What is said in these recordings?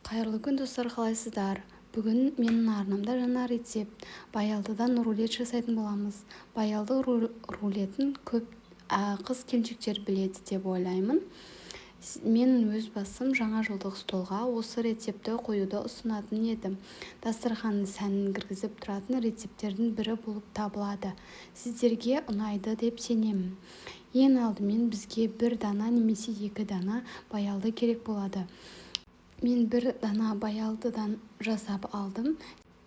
Қайырлы күн, достар! Қалайсыздар? Бүгін менің арнамда жаңа рецепт: баялдыдан рулет жасайтын боламыз. Баялды рулетін көп қыз-келіншектер біледі деп ойлаймын. Мен өз басым жаңа жылдық столға осы рецептті қоюды ұсынатын едім. Дастарханның сәнін кіргізіп тұратын рецепттердің бірі болып табылады. Сіздерге ұнайды деп сенемін. Ең алдымен бізге бір дана немесе екі дана баялды керек болады. Мен бір дана баялдыдан жасап алдым.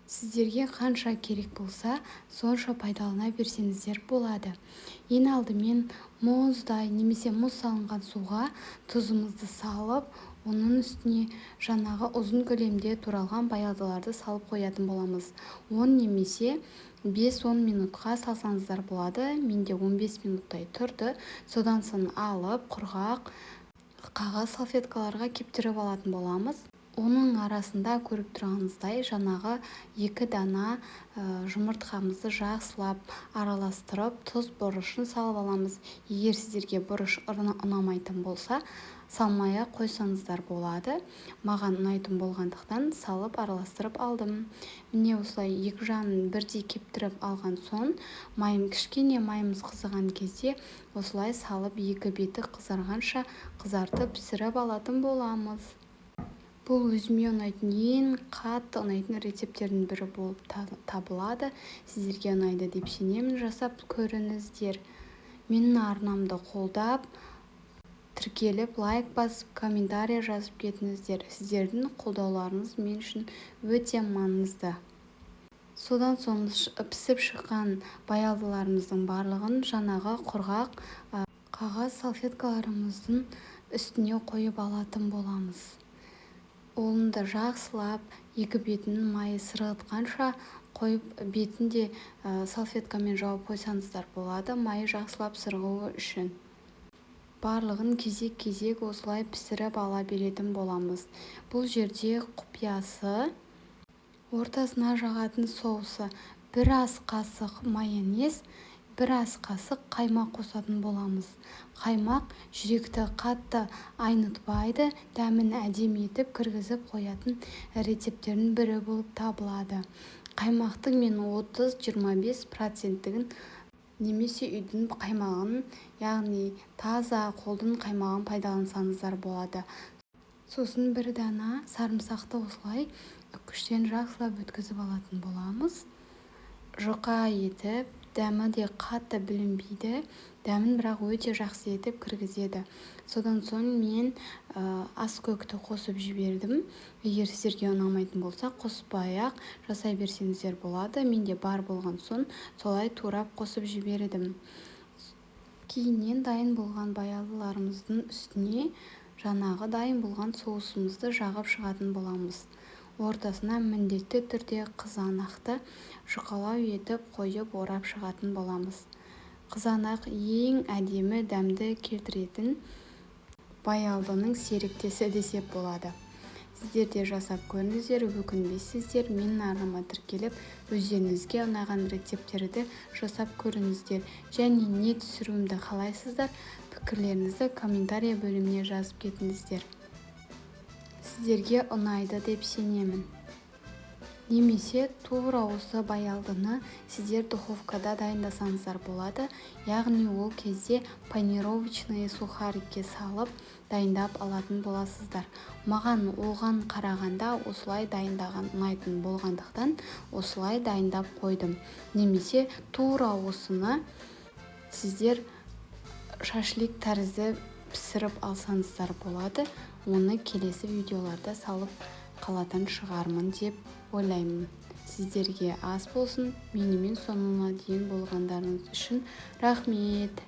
Сіздерге қанша керек болса, сонша пайдалана берсеңіздер болады. Ең алдымен мұздай немесе мұз салынған суға тұзымызды салып, оның үстіне жаңағы ұзын көлемде туралған баялдыларды салып қоятын боламыз. 10 немесе 5-10 минутқа салсаңыздар болады. Менде 15 минуттай тұрды. Содан соң алып, құрғақ қағаз салфеткаларға кептіріп алатын боламыз. Оның арасында көріп тұрғаныңыздай, жаңағы екі дана жұмыртқамызды жақсылап араластырып, тұз, бұрышын салып аламыз. Егер сіздерге бұрыш ұнамайтын болса, салмай-ақ қойсаңыздар болады. Маған ұнайтын болғандықтан, салып араластырып алдым. Міне, осылай екі жағын бірдей кептіріп алған соң, майым кішкене майымыз қызыған кезде осылай салып, екі беті қызарғанша қызартып, пісіріп алатын боламыз. Бұл өзіме ұнайтын, ең қатты ұнайтын рецепттердің бірі болып табылады. Сіздерге ұнайды деп сенемін, жасап көріңіздер. Менің арнамды қолдап, тіркеліп, лайк басып, комментарий жазып кетіңіздер. Сіздердің қолдауларыңыз мен үшін өте маңызды. Содан соң пісіп шыққан баялдыларымыздың барлығын жаңағы құрғақ қағаз салфеткаларымыздың үстіне қойып алатын боламыз. Оны да жақсылап екі бетінің майы сырғытқанша қойып, бетін де салфеткамен жауып қойсаңыздар болады, майы жақсылап сырғуы үшін. Барлығын кезек-кезек осылай пісіріп ала беретін боламыз. Бұл жерде құпиясы: ортасына жағатын соусы. Бір ас қасық майонез, бір ас қасық қаймақ қосатын боламыз. Қаймақ жүректі қатты айнытпайды, дәмін әдемі етіп кіргізіп қоятын рецепттердің бірі болып табылады. Қаймақтың мен 30-25 проценттігін немесе үйдің қаймағын, яғни таза қолдың қаймағын пайдалансаңыздар болады. Сосын бір дана сарымсақты осылай үккіштен жақсылап өткізіп алатын боламыз. Жұқа етіп, дәмі де қатты білінбейді, дәмін бірақ өте жақсы етіп кіргізеді. Содан соң мен аскөкті қосып жібердім. Егер сіздерге ұнамайтын болса, қоспай-ақ жасай берсеңіздер болады. Менде бар болған соң, солай турап қосып жібердім. Кейіннен дайын болған баялдыларымыздың үстіне жаңағы дайын болған соусымызды жағып шығатын боламыз. Ортасына міндетті түрде қызанақты жұқалау етіп қойып, орап шығатын боламыз. Қызанақ ең әдемі дәмді келтіретін баялдының серіктесі десек болады. Сіздер де жасап көріңіздер, өкінбейсіздер. Менің арнама тіркеліп, өздеріңізге ұнаған рецепттерді жасап көріңіздер және не түсіруімді қалайсыздар, пікірлеріңізді комментария бөліміне жазып кетіңіздер. Сіздерге ұнайды деп сенемін. Немесе тура осы баялдыны сіздер духовкада дайындасаңыздар болады, яғни ол кезде панировочный сухарикке салып дайындап алатын боласыздар. Маған оған қарағанда осылай дайындаған ұнайтын болғандықтан, осылай дайындап қойдым. Немесе тура осыны сіздер шашлик тәрізді пісіріп алсаңыздар болады. Оны келесі видеоларда салып қалатын шығармын деп ойлаймын. Сіздерге ас болсын! Менімен соңына дейін болғандарыңыз үшін рахмет.